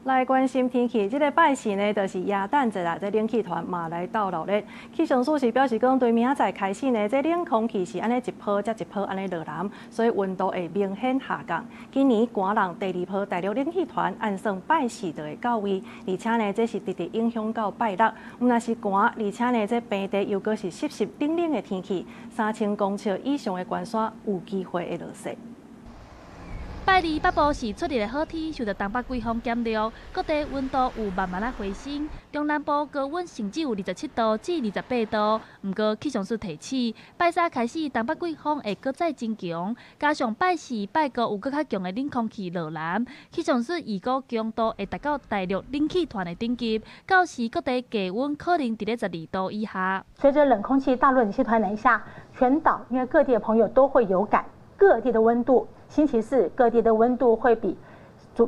來關心天氣，這个拜四呢，就是耶誕節啦，這冷氣團嘛來鬥熱咧。氣象署是表示講，對明仔載開始呢，這冷空氣是按呢一波接一波按呢落南，所以溫度會明顯下降。今年寒浪第二波大陸冷氣團按算拜四就會到位，而且呢，這是直直影響到拜六。毋但是寒，而且呢，這平地又閣是濕濕冷冷的天氣，3000公尺以上的懸山有機會會落雪。拜二北部是出日的好天，受著東北季風減弱，各地溫度有慢慢仔回升。中南部高溫甚至有27度至28度。毋過氣象署提醒，拜三開始東北季風會閣再增強，加上拜四、拜五有閣較強的冷空氣落南，氣象署預估強度會達到大陸冷氣團的等級，到時各地低溫可能佇咧12度以下。隨著冷空氣大陸冷氣團南下，全島因為各地的朋友都會有感，各地的溫度。星期四各地的溫度會比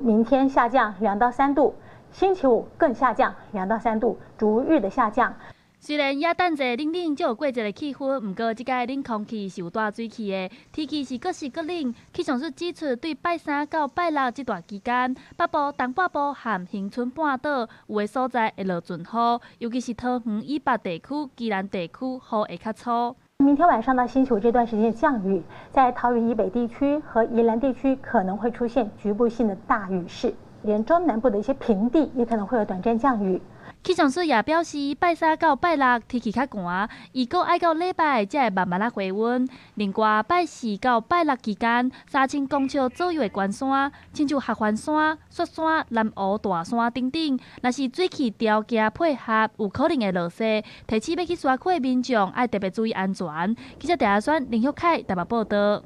明天下降2到3度，星期五更下降2到3度，逐日的下降。雖然耶誕節冷冷就有過節的氣氛，毋過這擺冷空氣是有帶水氣的，天氣是閣濕閣冷。氣象署指出，對拜三到拜六這段期間，北部、東半部和恆春半島有的所在會落陣雨，尤其是桃園以北地區、宜蘭地區雨會較粗。明天晚上到星期五這段時間降雨，在桃園以北地區和宜蘭地區可能會出現局部性的大雨勢，連中南部的一些平地也可能會有短暫降雨。氣象署也表示，拜三到拜六天氣較寒，預估愛到禮拜才會慢慢仔回溫。另外，拜四到拜六期間，3000公尺左右的懸山，親像合歡山、雪山、南湖大山等等，若是水氣條件配合，有可能會落雪。提醒欲去山區的民眾愛特別注意安全。記者鄭阿選、林玉凱台北報導。